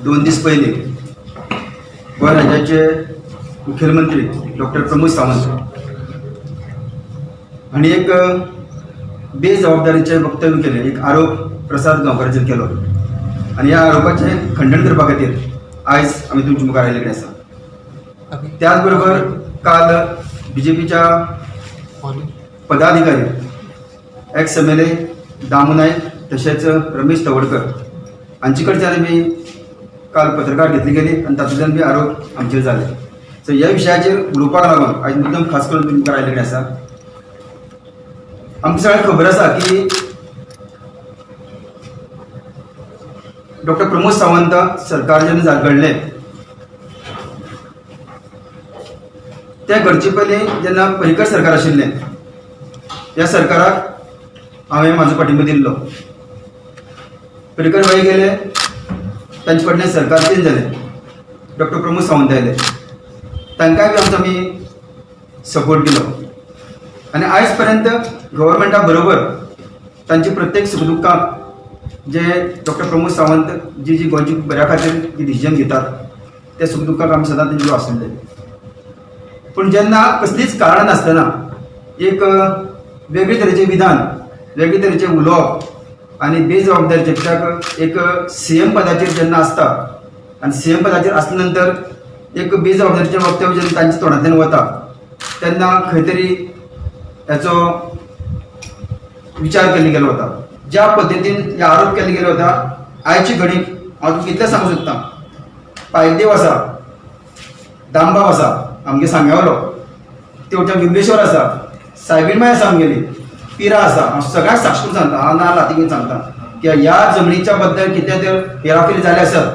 2 दीस पयलीं गोंय राज्याचे मुखेलमंत्री डॉक्टर प्रमोद सावंत हांणी एक बेजबाबदारीचें वक्तव्य केलें, एक आरोप प्रसाद गांवकाराचेर केलो आनी ह्या आरोपाचें खंडण करपा खातीर आयज आमी तुमच्या मुखार आयिल्ले कडेन आसा. त्याच बरोबर काल बीजेपीच्या पदाधिकारी ex MLA Damu Naik तशेंच रमेश तवडकर हांचे कडच्यान आमी काल पत्रकार घेतली गेली आनी तातूंतल्यान बी आरोप आमचेर जाले. सो ह्या विशयाचेर उलोवपाक लागून आयज मुद्दम खास करून तुमकां आयिल्ले कडेन आसा. आमकां सगळ्यांक खबर आसा की डॉक्टर प्रमोद सावंत सरकार जेन्ना घडलें तें घडचे पयलीं जेन्ना पर्रीकर सरकार आशिल्लें ह्या सरकाराक हांवें म्हाजो पाठिंबो दिल्लो. पर्रीकर बाई गेले, तांचे फाटल्यान सरकार चेंज जालें, डॉक्टर प्रमोद सावंत आयले, तांकांय बी आमचो आमी सपोर्ट दिलो आनी आयज पर्यंत गव्हर्मेंटा बरोबर तांचे प्रत्येक सुख दुख्खाक जे डॉक्टर प्रमोद सावंत जी जी गोंयची बऱ्या खातीर जी डिसिजन घेतात ते सुख दुख्खाक आमी सदांच तेंचे आशिल्ले. पूण जेन्ना कसलीच कारणां नासतना एक वेगळे तरेचें विधान, वेगळे तरेचें उलोवप आनी बेजबाबदारीचें, कित्याक एक सीएम पदाचेर जेन्ना आसता आनी सीएम पदाचेर आसल्या नंतर एक बेजबाबदारीचें वक्तव्य जेन्ना तांच्या तोंडांतल्यान वता तेन्ना खंय तरी हेचो विचार केल्लो गेलो वता. ज्या पद्दतीन हे आरोप केल्ले गेले वता आयची घडीक हांव तुमकां इतलें सांगूंक सोदतां, पायदेव आसा, दामबाब आसा आमगे सांग्यावलो, तेवटेन बिंबेश्वर आसा, सायबीणमाय आसा, आमगेली पिरा आसा. हांव सगळ्यांक साक्ष करून सांगता, हांव ना लाती घेवन सांगता की ह्या जमनीच्या बद्दल कितें तर हेराफेरी जाली आसत,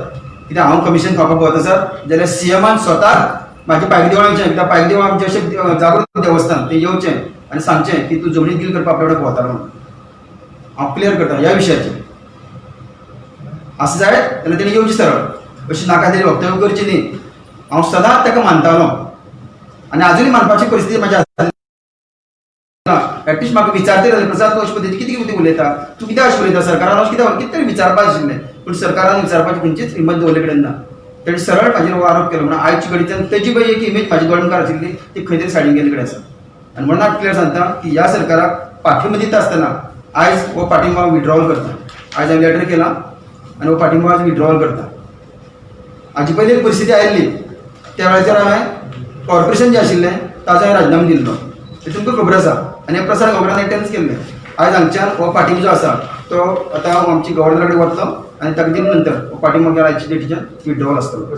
कित्याक हांव कमिशन खावपाक वता आसत जाल्यार सीएमान स्वताक म्हाजे पायदेवळा येवचें, कित्याक पायदेवळ आमचें अशें जागृत देवस्थान, तें येवचें आनी सांगचें की तूं जमनीत डील करपाक आपल्या कडेन भोंवतालो म्हणून. हांव क्लियर करता ह्या विशयाचेर. आसा जायत जाल्यार तेणें येवचें सरळ, अशी नाका तरी वक्तव्य करची न्ही. हांव सदांच ताका मानतालो आनी आजुनूय मानपाची परिस्थिती म्हाजी आसा. एटलिस्ट म्हाका विचारतले जाल्यार प्रसाद तूं अशें पद्दतीन कितें कितें उलयता, तूं कित्याक अशें उलयता, सरकारान अशें कित्याक कितें तरी विचारपाक आशिल्लें, पूण सरकारान विचारपाची खंयचीच हिंमत दवरले कडेन ना. तेणें सरळ म्हाजेर हो आरोप केलो. म्हणून आयची घडीच्यान तेजी पळय एक इमेज म्हाज्या दोळ्या मुखार आशिल्ली ती खंय तरी सायडीन गेल्ले कडेन आसा. आनी म्हणून हांव क्लियर सांगता की ह्या सरकाराक पाठिंबो दिता आसतना आयज हो पाठिंबो हांव विड्रॉवल करता. आयज हांवें लेटर केलां आनी हो पाठिंबो आयज विड्रॉवल करता. हाजे पयलीं एक परिस्थिती आयिल्ली त्या वेळाचेर हांवें कॉर्पोरेशन जें आशिल्लें ताजो हांवें राजिनामो दिल्लो, तें तुमकां खबर आसा. आनी हें प्रसाद गांवकारान एकट्यानच केल्लें. आयज हांगच्यान हो पाठिंबो जो आसा तो आतां हांव आमची गव्हर्नरा कडेन वतलो आनी ताका दिले नंतर हो पाठिंबो आयच्या डेटीच्यान विड्रॉवल आसतलो.